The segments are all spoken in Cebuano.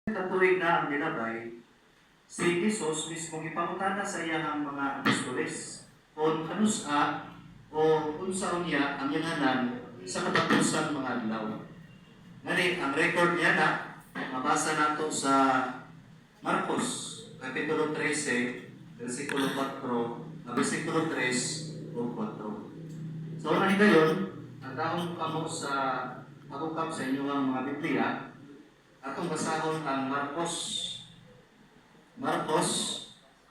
Ka tuig na ang nilabay, si Jesus mismo gipangutana sa iyang mga apostoles kung kanus-a o unsa unya ang ilhanan sa katapusan mga adlaw. Ngani ang record niya na mabasa nato sa Marcos kapitulo 13 versikulo 4 na versikulo 3 o 4. So una higayon, nagdahom kamo sa pagukap sa inyong mga Biblia. Atong basahon ang Marcos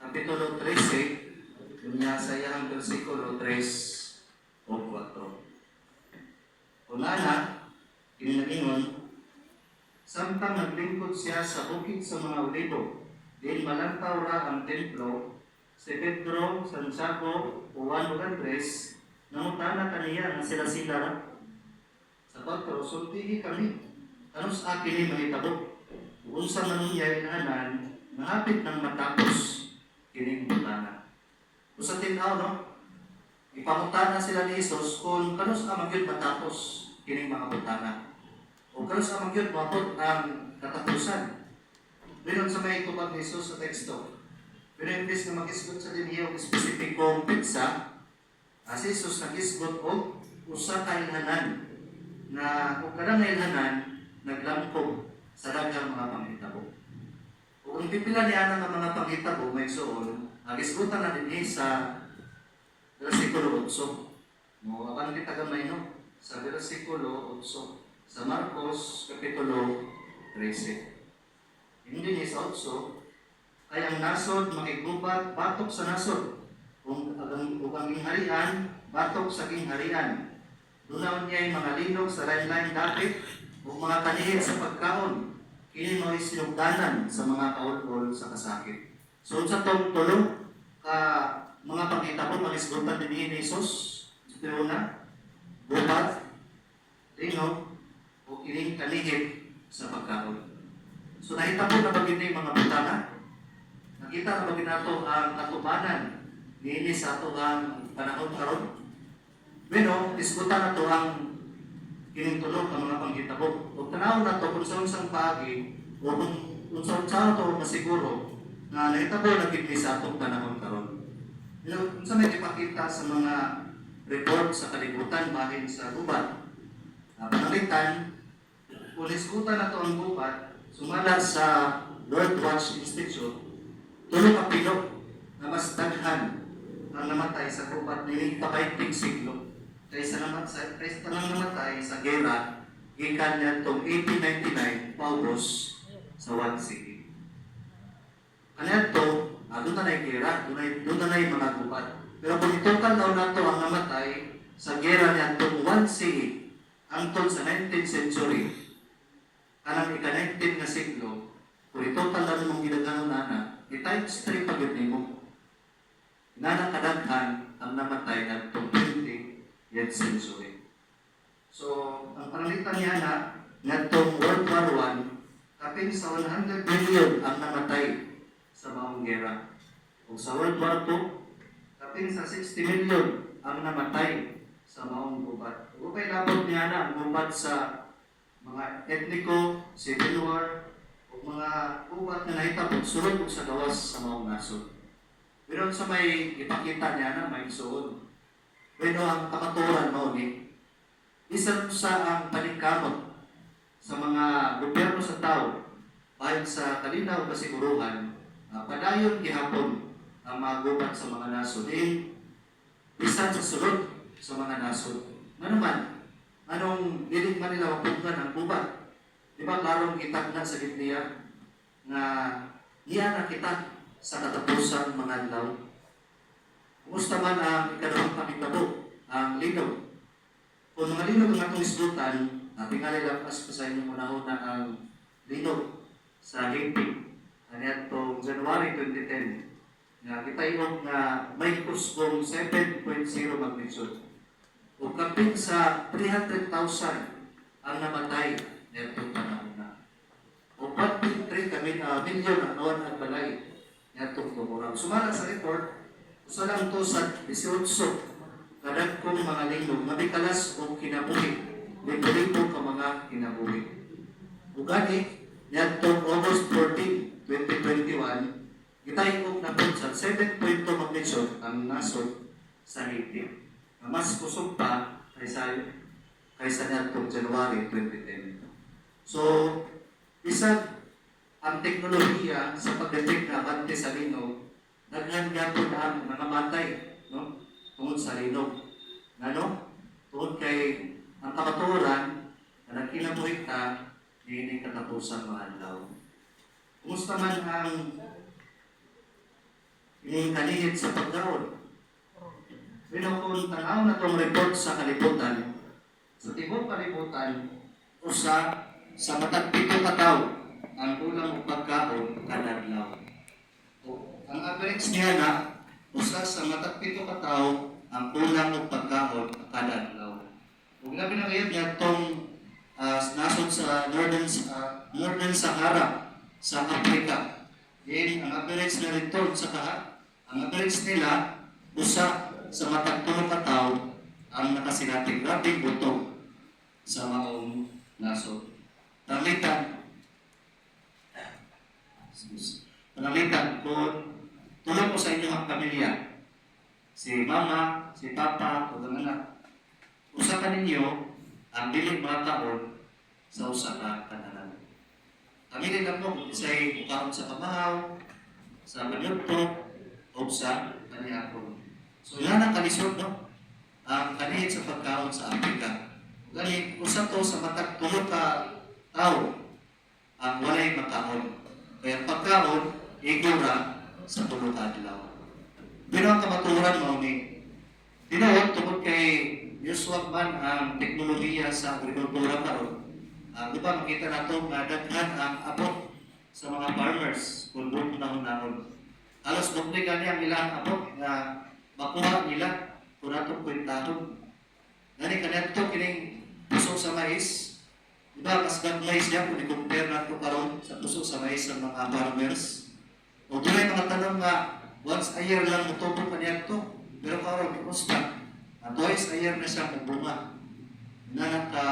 kapitulo 13 unya sa iyang versikulo 3 o 4. Una kini nagingon, "Samtang naglingkod siya sa Bukid sa mga Olibo, diin malantaw ra ang templo, si Pedro, Santiago, Juan ug Andres nangutana kaniya nga sila-sila ra." Sa 4, "Sultihi kami, kanus-a kini mahitabo? Ug unsa man unya ilhanan nga hapit nang matapos kining butana?" Kung sa tin-aw, no? Ipangutana sila ni Jesus kung kanus-a man gyud matapos kining mga butana. O kanus-a man gyud moabot ang katapusan. Pero sa may tubag ni Jesus sa teksto, pero imbes na mag-isgot sa dinhi og espesipikong petsa, si Jesus nag-isgot og usa ka ilhanan na kung kanang ilhanan naglamkob sa daghang mga panghitabo. Ug ang pipila niya nga mga panghitabo, mga igsoon, nagisgutan na dinhi sa versikulo 8. Mo apan kita gamay, no, sa versikulo 8 sa Marcos kapitulo 13. Hindi ni sa 8, "Kay ang nasod makiggubat batok sa nasod, ug ang gingharian batok sa gingharian. Duna unya'y mga linog sa lain-laing dapit ug mga kanihit sa pagkaon. Kini mao'y sinugdanan sa mga kaul-ul sa kasakit." So unsa tong tulo ka mga panghitabo nga isgutan dinhi ni Jesus? Sa una, gubat, linog, o kining kanihit sa pagkaon. So nahitabo na ba gini mga butana? Nakita na ba nato ang katubanan niini sa ato ang panahon karon? Bueno, isgutan nato ang kining tulo ka mga panghitabo. Ug tanaw nato kung sa unsang paagi o kung unsa-unsa nato masiguro nga nahitabo na gid ni sa atong panahon karon. Unsa may ipakita sa mga report sa kalibutan bahin sa gubat? Pananglitan, kung isgutan nato ang gubat, sumala sa World Watch Institute, 3 ka pilo na mas daghan ang namatay sa gubat nining pabayting siglo kaysa tanang namatay sa gera gikan niadtong 1899 paubos sa 1 CE. Kaniadto, doon na gera, doon na mga gubat. Pero kung itotal daw nato ang namatay sa gera niadtong 1 CE hangtod sa 19th century, kanang ika-19 nga siglo, kung itotal na mong gidaghanon ana, i-times 3 pa gyud nimo. Nana kadaghan ang namatay ngadtong 20th century. So, ang pananglitan niya na ngadtong World War I, kapin sa 100 million ang namatay sa maong gera. Ug sa World War II, kapin sa 60 million ang namatay sa maong gubat. Ug kay labot niya na ang gubat sa mga etniko, civil war, ug mga gubat nga nahitabo sulod ug sa gawas sa maong nasod. Pero sa may ipakita niya na may suod. Pero ang kamatuoran mao ni bisan sa ang paningkamot sa mga gobyerno sa tao bahin sa kalinaw kasiguruhan, padayon gihapon ang mga gubat sa mga nasod din bisan sa sulod sa mga nasod. Ngano man? Anong dili man nila mapugngan ang gubat? Di ba klarong gitagna sa Biblia nga niya na kita sa katapusan mga adlaw? Kumusta man ang ikaduhang panghitabo, ang linog? Kung mga linog ang atong isgutan, tingali lampas pa sa inyong unahuna ang linog sa Haiti kaniadtong January 2010 nga gitayog nga may kusgong 7.0 magnitude. Ug kapin sa 300,000 ang namatay niadtong panahon na. O 1.3 kami milyon ang nawan ang balay niadtong tumuran. Sumala sa report, usa lang to sa 18 kadagkong mga linog nga mikalas og kinabuhi, libo-libo ka mga kinabuhi. Ug gani niadtong August Gitay-og na pud sa 7.2 magnitude ang nasod sa Haiti. Na mas kusog pa kaysa niadtong January 2010. So, bisan ang teknolohiya sa pag-detect na abante sa linog, daghan gyapon ang nangamatay, no? Tungod sa linog. Ngano? Tungod kay ang kamatuoran na nagkinabuhi ta niining katapusan mga adlaw. Kumusta man ang ining kalihit sa pagkaon? Pero kung tanaw na tong report sa kalibutan, sa tibuok kalibutan, usa sa matag 7 ka tawo ang kulang og pagkaon kada adlaw. O, ang average niya na usa sa matag 7 ka tawo ang kulang og pagkaon kada adlaw. Ug labi na kayo niadtong nasod sa Northern Sahara sa Africa. Din ang average na return sa kaha, ang average nila, usa sa matag 3 ka tawo ang nakasinati grabeng gutom sa maong nasod. Pananglitan, excuse. Pananglitan, kung tulong mo sa inyong pamilya, si mama, si papa, o ang anak, usa ka ninyo ang dili makaon sa usa ka kanalan. Pamili lang mo kung isa'y mukaon sa pamahaw, sa panyudto, o sa kaniakon. So yan ang kalisod, no? Ang kalihit sa pagkaon sa Afrika. Gani, usa to sa matag 3 ka tao ang walay makaon. Kaya ang pagkaon, igura sa 3 ka adlaw. Pero ang kamatuoran mao ni tinuod tungod kay uswag man ang teknolohiya sa agrikultura karon. Di ba makita nato nga daghan ang abot sa mga farmers kung buot nahon-nahon. Halos doble gani ang ilang abot nga makuha nila kung atong kwentahon. Gani kaniadto kining puso sa mais, di ba mas gagmay siya kung i-compare nato karon sa puso sa mais sa mga farmers. O dunay mga tanong nga once a year lang motubo kaniadto, pero karon kumusta? Na twice a year na siya mobunga. Na naka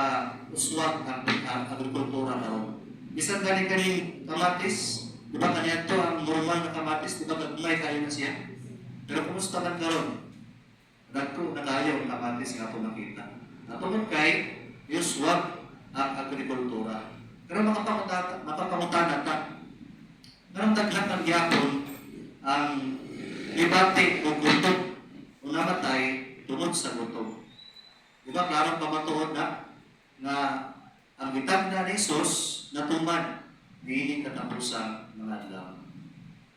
uswag ang agrikultura karon. Bisan gani kaning kamatis, di ba kaniadto ang normal na kamatis, di ba gagmay kayo na siya? Pero kumusta man karon? Dagko na kayo ang kamatis nga ato nakita. Natungod kay uswag ang agrikultura. Pero makapangutana ta. Nganong daghan ang gyapon ang nibati og gutom o namatay tungod sa gutom? Di ba klarong pamatuod na nga ang gitagna ni Jesus natuman niining katapusang mga adlaw.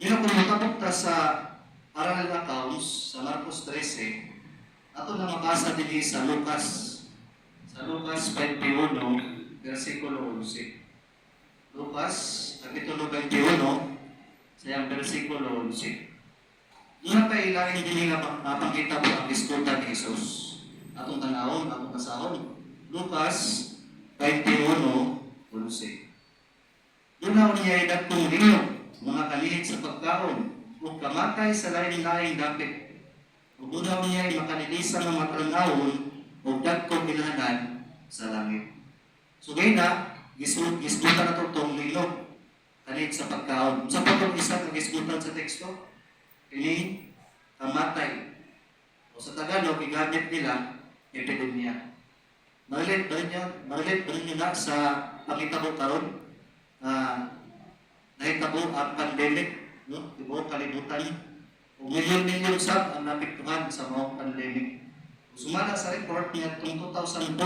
Yun ang kung matabok ta sa parallel accounts sa Marcos 13, ato na mabasa dinhi sa Lucas. Sa Lucas 21, versikulo 11. Lucas, Kapitulo 21, sa iyang versikulo 11. Doon na ilain dinhi nga mapangita mo ang diskutan ni Jesus. Atong tanawon, atong basahon. Lucas 21:11. Doon na niya dagkong linog, mga kalihit sa pagkaon, ug kamatay sa lain-laing dapit. Ug doon na niya makanilisa nga matalangawon ug dagkong ilhanan sa langit. So gay na, gisgutan na to tong linog, kalihit sa pagkaon. Sa patong isa nga gisgutan sa teksto, kining kamatay. O sa Tagalog, gigamit nila, epidemya. Ma-relate ba ninyo na sa pangitabo karon na nahitabo ang pandemic, no? Tibuok kalibutan. O milyon-milyon sab ang naapektuhan sa maong pandemic. Sumala sa report niya itong 2004,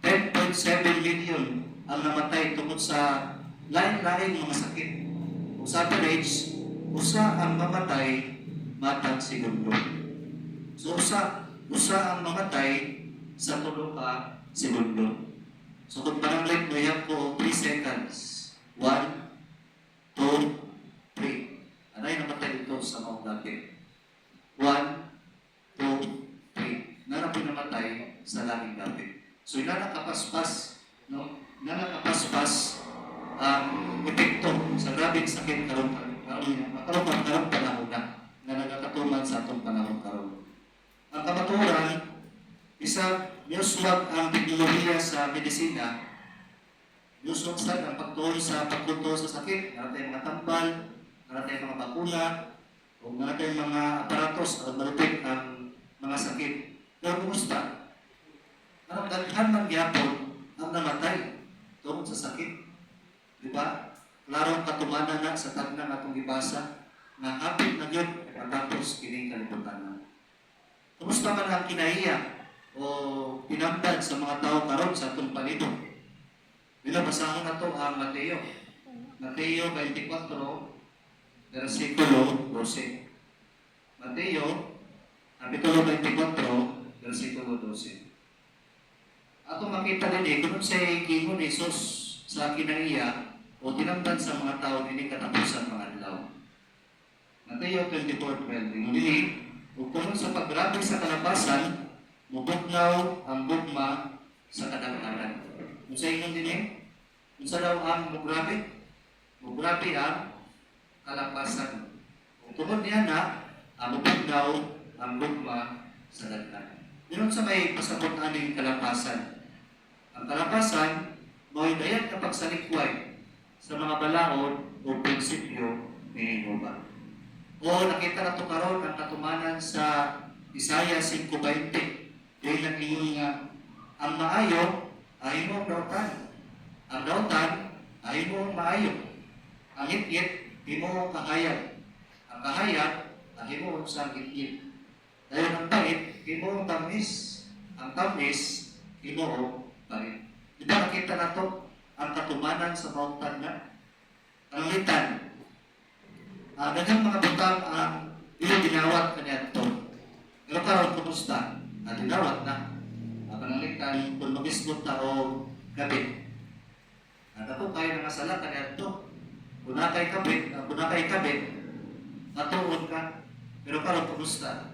10.7 million ang namatay tungod sa lain-laing mga sakit. O sa average, usa ang mamatay matag segundo. So usa ang mamatay sa 3 ka segundo. So kung pananglit mo yan ko 3 seconds. 1, 2, 3. Anay namatay dito sa maong dapit. 1, 2, 3. Nara po namatay sa langing dapit. So ina nakapaspas, no? Ina nakapaspas ang epekto sa grabeng sakit karon karon karon karon panahon na nga nagakatuman sa atong panahon karon. Ang kamatuoran, isa miuswag ang teknolohiya sa medisina, miuswag sad ang pagtuon sa pagkontrol sa sakit, naa tay mga tambal, Naa tay mga bakuna, o naa tay mga aparatos aron malupig ang mga sakit. Pero kumusta? Anong daghan man gyapon ang namatay tungod sa sakit? Di ba? Klarong katumanan na sa tagnang atong gibasa nga hapit na gyud matapos kining kalibutan. Kumusta man ang kinaiya o tinamdan sa mga tao karon sa atong palibot? Bila basahon nato ang Mateo. Mateo 24, versikulo 12. Mateo, Kapitulo 24, versikulo 12. Ato makita din eh, kung sa giingon ni Jesus sa kinaiya o tinamdan sa mga tao ini katapusan mga adlaw. Mateo 24:12. Ingon dinhi, "Ug tungod sa paggrabe sa kalapasan, mubugnaw ang gugma sa kadaghanan." Unsa ingon dinhi? Unsa daw ang mugrabe? Mugrabe ang kalapasan. Ug tungod niya na, ang mubugnaw ang gugma sa daghan. Pero sa may pasabot aning kalapasan? Ang kalapasan, mao'y dayat nga pagsalikway sa mga balaod o prinsipyo ni Jehova. O nakita na to karon ang katumanan sa Isaiah 5:20. Dahil nag-ingon nga, ang maayo ay mo ang dautan. Ang dautan ay mo ang maayo. Ang hit himo ang kahayag. Ang kahayag, himo sa hit. Dahil ang pait, himo ang tamis. Ang tamis, himo ang pait. Di ba nakita na to ang katumanan sa mautan nga? Pananglitan, daghang mga butang ang dili dinawat kaniadto. Pero karon kumusta? Dinawat na. Pananglitan, kung magisgot ta og kabit. Dako kaayo nga sala kaniadto. Kung naa kay kabit, matuon ka. Pero karon kumusta?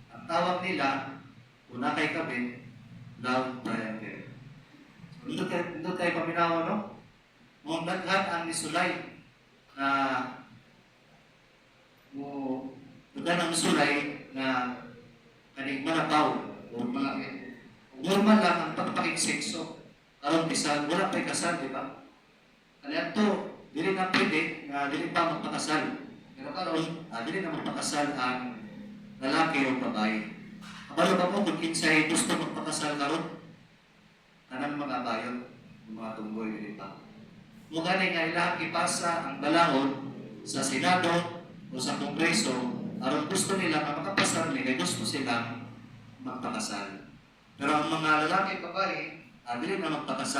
Ang tawag nila, kung naa kay kabit, love triangle. So, dito tayo paminaw, no? Mo daghan ang nisulay na mo daghan ang nisulay na kaning manabaw o mga normal lang ang pagpakigsekso karon bisan wala pa'y kasal, di ba? Kaniadto dili na pwede nga dili pa magpakasal. Pero karon dili na magpakasal ang lalaki o babae. Kabalo ba mo kung kinsay gusto magpakasal karon? Kanang mga bayot, mga tunggoy, dili ba? Mo gani nga ilahang ipasa ang balaod sa Senado o sa Kongreso aron gusto nila nga makapasar ni kay gusto silang magpakasal. Pero ang mga lalaki, babae, dili na magpakasal.